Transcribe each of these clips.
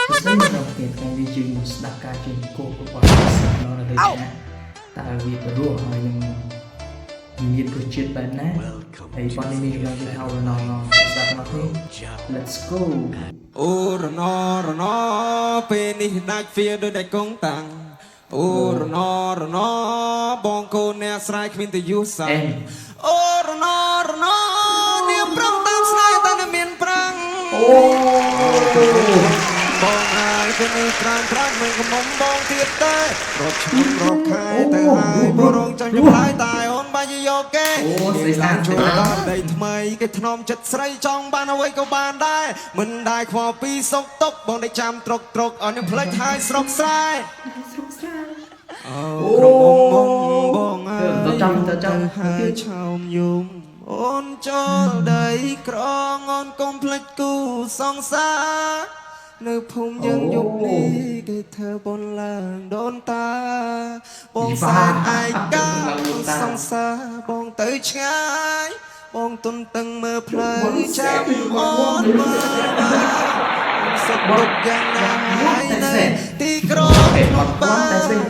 សួស្តីអ្នកទាំងអស់គ្នាថ្ងៃនេះយើងមកស្ដាប់ការច្រៀងគោរបស់សិស្សនៅលើឆាកតើវាព្រោះហើយនឹងមានរសជាតិបែបណាហើយប៉ុននេះមានចំណងជើងថារណងស្ដាប់មកនេះ Let's go. អូរណរណពេលនេះដាច់ហ្វៀដោយដាច់កងតាំងអូរណរណបងកូនអ្នកស្រែគ្មានទៅយូសា អេម អូរណរណនាងប្រឹងតាមស្នេហ៍តែនៅមានប្រាំង អូ បងហើយពេលនេះប្រាំងប្រាំងមិនកំមុំបងទៀតទេរាប់ឆ្នាំរាប់ខែទៅហើយព្រោះរងចាំចម្លើយតែអូនបាច់យកគេ អូស្រីស្អាត ចូលដល់ដីថ្មីគេធ្នមចិត្តស្រីចង់បានអ្វីក៏បានដែរមិនដែរខ្វល់ពីសុកទុកបងได้ចាំត្រុកត្រុកអត់នឹងភ្លេចហើយស្រុកស្រែ ស្រុកស្រែ អូក្រមុំមុំបងអើយ ទៅចាំទៅចាំ ហើយឆោមយំអូនចូលដីក្រងអូនកុំភ្លេចគូសង្សារនៅភូមិយើងយប់នេះគេធ្វើបុណ្យឡើងដូនតាបងសែនឯកាសង្សារបងទៅឆ្ងាយបងទុនតឹងមើលផ្លូវចាំអូនមើលបានសុខទុក្ខយ៉ាងណាហើយនៅទីក្រុងភ្នំពេញ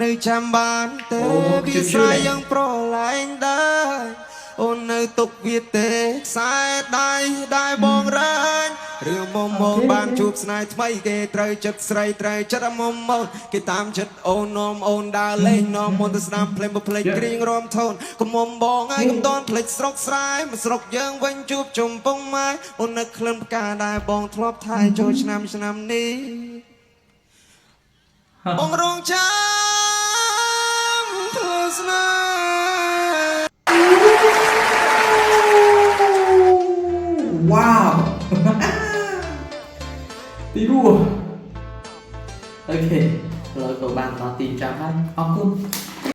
នៅចាំបានទេវាស្រ័យយ៉ាងប្រឡែងដែរអូននៅទុកវាទេខ្សែដៃដែរបងរែងរឿងមុំមកបានជួបស្នេហ៍ថ្មីគេត្រូវចិត្តស្រីត្រូវចិត្តមុំមកគេតាមចិត្តអូននាំអូនដើរលេងនាំមុនទៅស្ដាប់ភ្លេងបើភ្លេចគ្រៀងរំធូនកុំមុំបងហើយកុំតន់ភ្លេចស្រុកស្រែមកស្រុកយើងវិញជួបជុំពងម៉ែអូននឹកក្លិនផ្កាដែលបងធ្លាប់ថែចូលឆ្នាំឆ្នាំនេះ បងរងចាំធ្វើស្នេហ៍ វ៉ាវទីរស់អូខេឥឡូវក៏បានដល់ទីចាំហើយអរគុណ។